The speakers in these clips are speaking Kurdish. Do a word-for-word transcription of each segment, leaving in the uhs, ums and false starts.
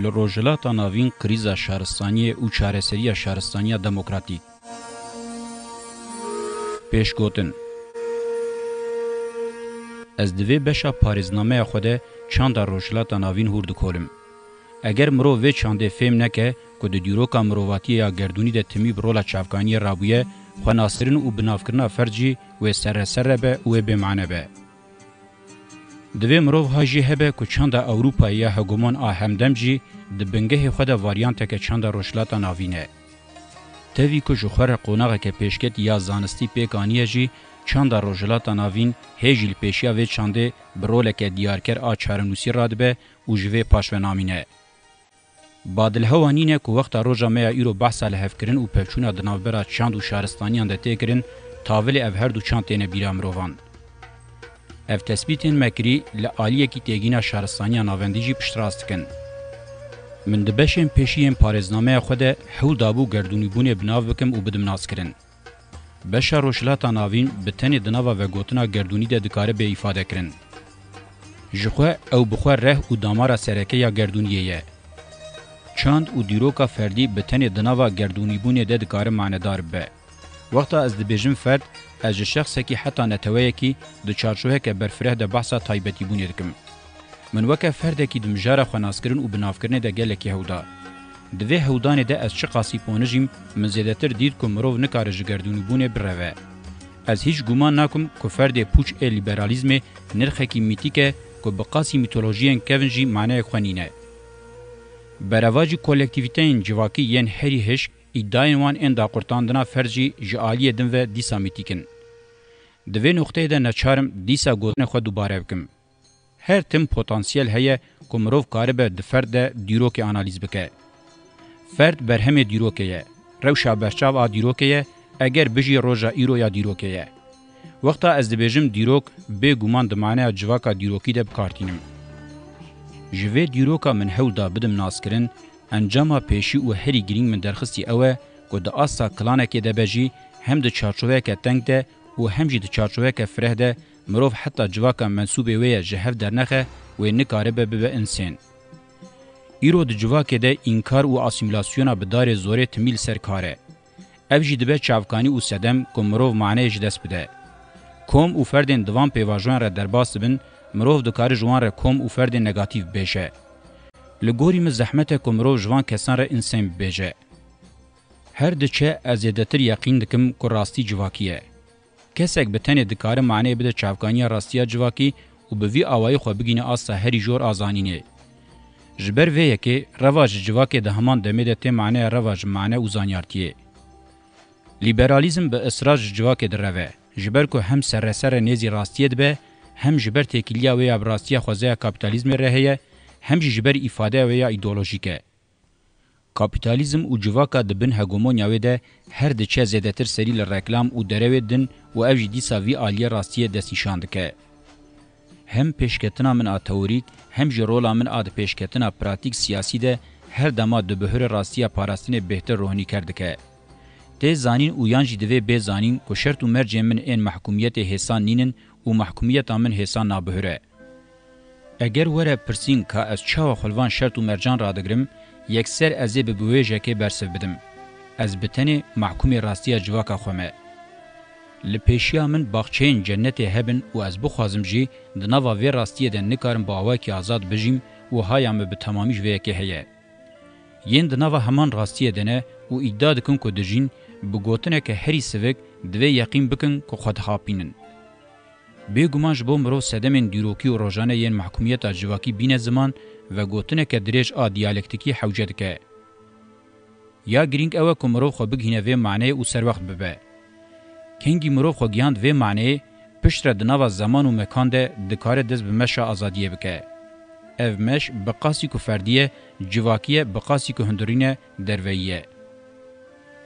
Li Rojhilata Navîn krîza şaristaniyê û çareseriya şaristaniya demokratîk. Pêşgotin. Ez di vê beşa parêznameya xwe de çanda Rojhilata Navîn hûr dikolim. Eger mirov vê çandê fêm neke ku di dîroka mirovatiyê ya gerdûnî de timî bi rola çavkaniyê rabûye, xwenaskirin û binavkirina ferd jî wê serre serre be û wê bêmane be. Divê mirov ha jî hebe ku çanda Ewropayê ya hegemon a hemdem jî di bingehê xwe de varyanteke çanda Rojhilata Navîn e. Tevî ku ji xwe re qonaxeke pêşketî ya zanistî pêk aniye jî, çanda Rojhilata Navîn hê jî li pêşiya vê çandê bi roleke diyarker a çarenûsî radibe û ji vê paş ve namîne. Badilhewa nîne ku wexta roja me ya îro behsa lihevkirin û pevçûna di navbera çand û şaristaniyan de tê kirin, tavilê ev her du çand têne bîra mirovan. Ev tesbîtên me kirî li aliyekî têgîna şaristaniya navendî jî piştrast dikin. Min di beşên pêşî yên parêznameya xwe de hewl dabû gerdûnîbûnê bi nav bikim û bidim naskirin. Beşa Rojhilata Navîn bi tenê di nava vegotina gerdûnî de dikare bê îfade kirin. Ji xwe ew bi xwe reh û damara sereke ya gerdûniyê ye. Çand û dîroka ferdî bi tenê di nava gerdûnîbûnê de dikare manedar bibe. Wexta ez dibêjim ferd, ez ji şexsekî heta neteweyekî di çarçoveke berfireh de behsa taybetîbûnê dikim. Min weke ferdekî di mijara xwenaskirin û binavkirinê de gelekî hew da. Di vê hewdanê de ez çiqasî ponijîm, min zêdetir dît ku mirov nikare ji gerdûnîbûnê bireve. Ez hîç guman nakim ku ferdê pûç ê lîberalîzmê nirxekî mîtîk e ku bi qasî mîtolojiyên kevin jî maneyek xwe nîne. Berevajî kolektîvîteyên civakî yên herî hişk, îdayên wan ên daqurtandina ferd jî ji aliyê din ve dîsa mîtîk in. Di vê noqteyê de neçar im dîsa gotinê xwe dubare bikim. Her tim potansiyel heye ku mirov karibe di ferd de dîrokê analîz bike. Ferd berhemê dîrokê ye. Rewşa berçav a dîrokê ye, eger bijî roja îro ya dîrokê ye. Wexta ez dibêjim dîrok, bêguman di maneya civaka dîrokî de bi kar tînim. Ji vê dîroka min hewl da bidim naskirin, encama pêşî û herî girîng min derxistî ew e ku di asta klanekê de be jî, hem di çarçoveyeke teng de û hem jî di çarçoveyeke fireh de mirov heta civaka mensûbê wê ye ji hev dernexe, wê nikaribe bibe însên. Îro di civakê de înkar û asîmîlasyona bi darê zorê timî li ser kar e. Ev jî dibe çavkanî û sedem ku mirov maneyê ji dest bide. Kom û ferdên di van pêvajoyan re derbas dibin, mirov dikare ji wan re kom û ferdên negatîf bibêje. Li gorî min zehmet e ku mirov ji van kesan re însên bibêje. Her diçe ez zêdetir yeqîn dikim ku rastî civakî ye. Kesek bi tenê dikare maneyê bide çavkaniya rastiya civakî û bi vî awayî xwe bigîne asta herî jor a zanînê. Ji ber vê yekê reva ji civakê di heman demê de tê maneya reva ji mane û zanyartiyê. Lîberalîzm bi israr ji civakê direve, ji ber ku hem serre serre nêzî rastiyê dibe, hem ji ber têkiliya wê ya bi rastiya xwezaya kapîtalîzmê re heye, hem jî ji ber îfadeya wê ya îdeolojîk e. Kapîtalîzm û civaka di bin hegemonya wê de her diçe zêdetir serî li reklam û derewê din û ev jî dîsa vî aliyê rastiyê destnîşan dike. Hem pêşketina min a teorîk, hem jî rola min a di pêşketina pratîk siyasî de her dema dibihûre rastiya parastinê bêhtir rohnîker dike. Tê zanîn û yan jî divê bê zanîn ku şert û mercên min ên mehkûmiyetê hêsan nînin û mehkûmiyeta min hêsan nabihûre. Eger were pirsîn ka ez çawa xwe li van şert û mercan radigirim, yekser ez ê bi biwêjekê bersiv bidim. Ez bi tenê mahkûmê rastiya civaka xwe me. Li pêşiya min baxçeyên cennetê hebin û ez bixwazim jî di nava vê rastiyê de nikarim bi awayekî azad bijîm û haya min bi temamî ji vê yekê heye. Yên di nava heman rastiyê de ne û îdia dikin ku dijîn, bi gotineke herî sivik divê yeqîn bikin ku xwe dixapînin. Bêguman ji bo mirov sedemên dîrokî û rojane yên mehkûmiyeta civakî bîne ziman, vegotineke dirêj a diyalektîkî hewce dike. Ya girîng ew e ku mirov xwe bigihîne vê maneyê û serwext bibe. Kengî mirov xwe gihand vê maneyê, piştre di nava zeman û mekan de dikare dest bi meşa azadiyê bike. Ev meş bi qasî ku ferdî ye, civakî ye, bi qasî ku hundirîn e, derveyî ye.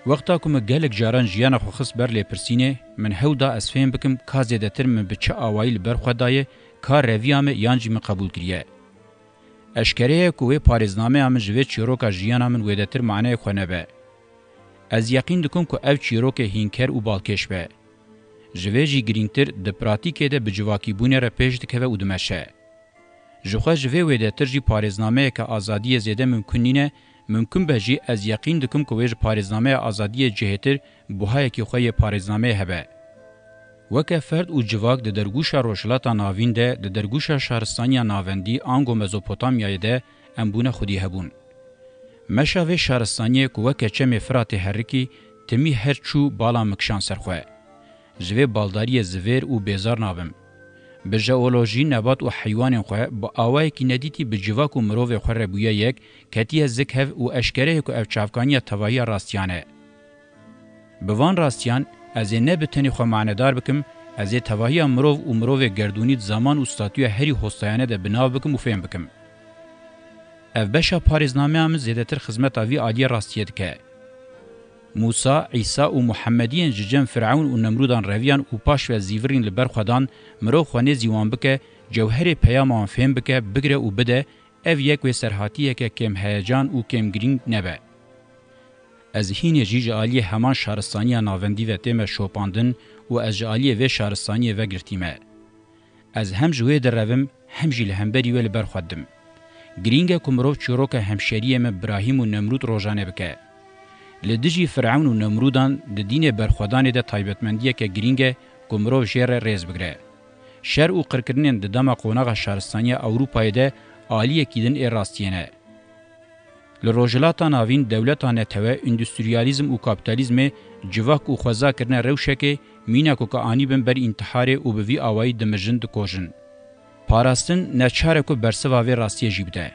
Wexta ku min gelek caran jiyana xwe xist ber lêpirsînê, min hewl da ez fêm bikim ka zêdetir min bi çi awayî li ber xwe daye, ka reviya me yan jî min qebûl kiriye. Eşkere ye ku wê parêznameya min ji vê çîroka jiyana min wêdetir maneyê xwe nebe. Ez yeqîn dikim ku ev çîrokê hînker û balkêş be. Ji vê jî girîngtir di pratîkê de bi civakîbûnê re pêş dikeve û dimeşe. Ji xwe ji vê wêdetir jî parêznameyeke azadiyê zêde mimkun nîne, mimkun be jî ez yeqîn dikim ku wê ji parêznameya azadiyê cihêtir buhayekî xwe yê parêznameyê hebe. Weke ferd û civak di dergûşa Rojhilata Navîn de, di dergûşa şaristaniya navendî ango Mezopotamyayê de em bûne xwedî hebûn. Meşa vê şaristaniyê ku weke çemê Firatê herikî, timî her çû bala min kişand ser xwe. Ji vê baldariyê zivêr û bêzar nabim. Bi jeolojî, nebat û heywanên xwe bi awayekî nedîtî bi civak û mirovê xwe re bûye yek, ketiye zik hev û eşkere ye ku ev çavkaniya tevahiya rastiyan e. Bi van rastiyan, ez ê ne bi tenê xwe manedar bikim, ez ê tevahiya mirov û mirovê gerdûnî di zaman û statûya herî hostayane de bi nav bikim û fêm bikim. Ev beşa parêznameya min zêdetir xizmeta vî aliyê rastiyê dike. Mûsa, Îsa û Muhemmediyên ji cem Firewn û Nemrûdan reviyan û paş ve zîvirîn li ber xwe dan, mirov xwe nêzî wan bike, cewherê peyama wan fêm bike, bigire û bide, ev yek wê serhatiyeke kêm heyecan û kêm girîng nebe. Ez hînê jî ji aliyê heman şaristaniya navendî ve tême şopandin û ez ji aliyê vê şaristaniyê ve girtîme. Ez hem ji wê direvim, hem jî li hemberî wê li ber xwe didim. Girîng e ku mirov çîroka hemşeriyê me Birahîm û Nemrûd rojane bike. Li dijî Firewn û Nemrûdan di dînê berxwedanê de taybetmendiyeke girîng e ku mirov jê re rêz bigire. Şer û qirkirinên di dema qonaxa şaristaniya Ewropayê de aliyekî din ê rastiyê ne. Li Rojhilata Navîn dewleta netewe, îndustriyalîzm û kapîtalîzmê civak û xweza kirine rewşekê, mîna ku ke anîbin ber întiharê û bi vî awayî dimijin, dikojin. Parastin neçar e ku bersiva vê rastiyê jî bide.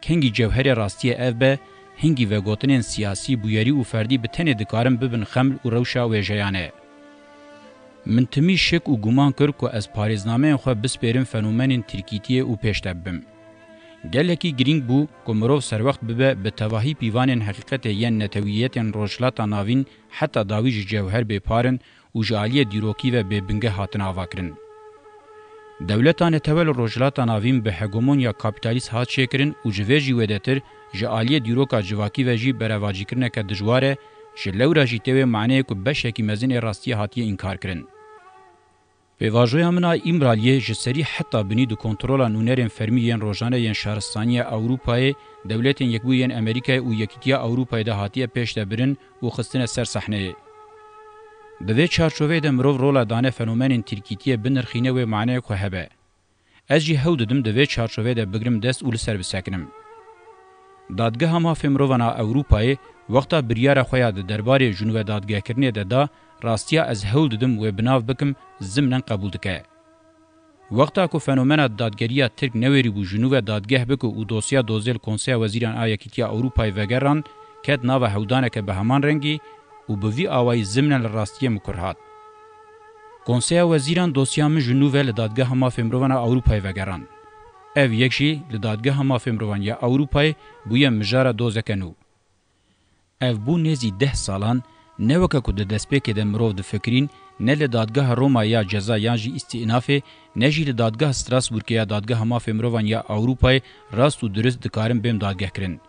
Kengî cewherê rastiyê ev be, hingî vegotinên siyasî, bûyerî û ferdî bi tenê dikarin bibin xeml û rewşa wêjeyane. Min timî şik û guman kir ku ez parêznameyên xwe bispêrim fenomenên tirkîtiyê û pêş de bibim. Gelekî girîng bû ku mirov serwext bibe bi tevahî pîvanên heqîqetê yên netewiyetên Rojhilata Navîn heta dawî ji cewher bêpar in û ji aliyê dîrokî ve bêbingeh hatine avakirin. Dewleta netewe li Rojhilata Navîn bi hegemonya kapîtalîst hat çêkirin û ji vê jî wêdetir ji aliyê dîroka civakî ve jî berevacîkirineke dijwar e, ji lewra jî tê wê maneyê ku beşekî mezin ê rastiyê hatiye înkarkirin. Pêvajoya min a Îmraliyê ji serî heta binî di kontrola nûnerên fermî yên rojane yên şaristaniya Ewropayê, Dewletên Yekbûyî yên Amerîkayê û Yekîtiya Ewropayê de hatiye pêş de birin û xistine ser sehneyê. Di vê çarçoveyê de mirov rola dane fenomenên tirkîtiyê binirxîne wê maneyê ku hebe. Ez jî hewl didim di vê çarçoveyê de bigrim dest û li ser bisekinim. Dadgeha Mafê Mirovan a Ewropayê wexta biryara xwe ya di derbarê jinûve dadgehkirinê de da, rastiya ez hewl didim wê bi nav bikim, zimnen qebûl dike. Wexta ku fenomena dadgeriya Tirk newêrî bû jinûve dadgeh bike û dosya dozê li Konseya Wezîran a Yekîtiya Ewropayê vegerand, ket nava hewdaneke bi heman rengî û bi vî awayî zimnen li rastiyê mikur hat. Konseya Wezîran dosya min ji nû ve li Dadgeha Mafê Mirovan a Ewropayê vegerand. Ev yek jî li Dadgeha Mafê Mirovan ya Ewropayê bûye mijara dozeke nû. Ev bû nêzî deh salan, ne weke ku di destpêkê de mirov difikirîn, ne li Dadgeha Roma ya Ceza yan jî Îstînafê, ne jî li Dadgeha Strasbourgê ya Dadgeha Mafê Mirovan ya Ewropayê rast û dirust dikarin bêm dadgehkirin.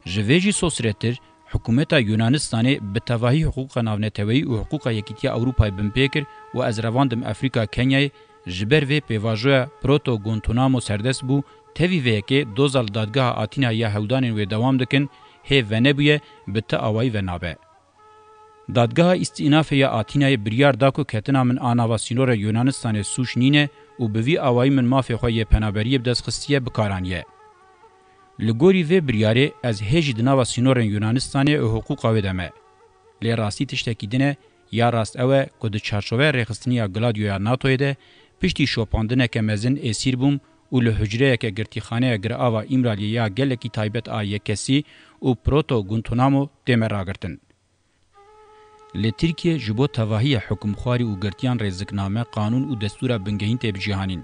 Ji vê jî sosretir, hikûmeta Yunanistanê bi tevahî hiqûqa navneteweyî û hiqûqa Yekîtiya Ewropayê binpê kir û ez revandim Afrîka Kenyayê, ji ber vê pêvajoya Proto Guantanamo serdest bû, tevî vê yekê doza li Dadgeha Atînayê ya hewldanên wê dewam dikin, hê venebûye, bi ti awayî venabe. Dadgeha Îstînafê ya Atînayê biryar da ku ketina min a nava sînorên Yunanistanê sûc nîne û bi vî awayî min mafê xwe yê penaberiyê bi dest xistiye, bi kar aniye. Li gorî vê biryarê ez hê jî di nava sînorên Yunanistanê û hiqûqa wê de me. Lê rastî tiştekî din e, ya rast ew e ku di çarçoveya rêxistiniya Gladioya NATOyê de piştî şopandineke mezin êsîr bûm û li hucreyeke girtîxaneya Girava Îmraliyê ya gelekî taybet a yekkesî û Proto Guantanamo tême ragirtin. Li Tirkiyê ji bo tevahiya hukimxwarî û girtiyan rêzikname, qanûn û destûra bingehîn tê bicîhanîn.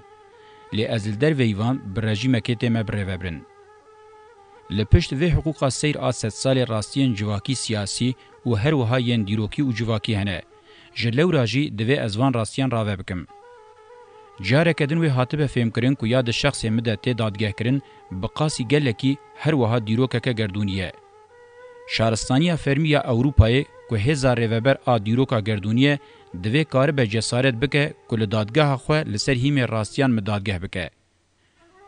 Lê ez li derveyî van bi rejîmekê tême birêvebirin. Li pişt vê hiqûqa seyr a sedsalê rastiyên civakî, siyasî û her wiha yên dîrokî û civakî hene. Ji lewra jî divê ez van rastiyan rave bikim. Careke din wê hatibe fêmkirin ku ya di şexsê min de tê dadgehkirin, bi qasî gelekî her wiha dîrokeke gerdûnî ye. Şaristaniya fermî ya Ewropayê ku hêza rêveber a dîroka gerdûnî ye, divê karibe cesaret bike ku li dadgeha xwe li ser hîmê rastiyan min dadgeh bike.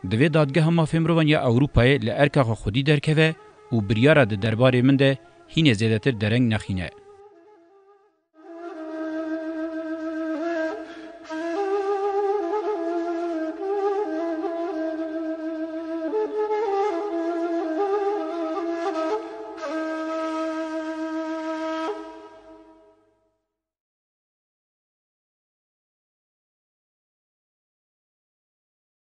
Divê Dadgeha Mafê Mirovan ya Ewropayê li erka xwe xwedî derkeve û biryara di derbarê min de hînê zêdetir dereng nexîne.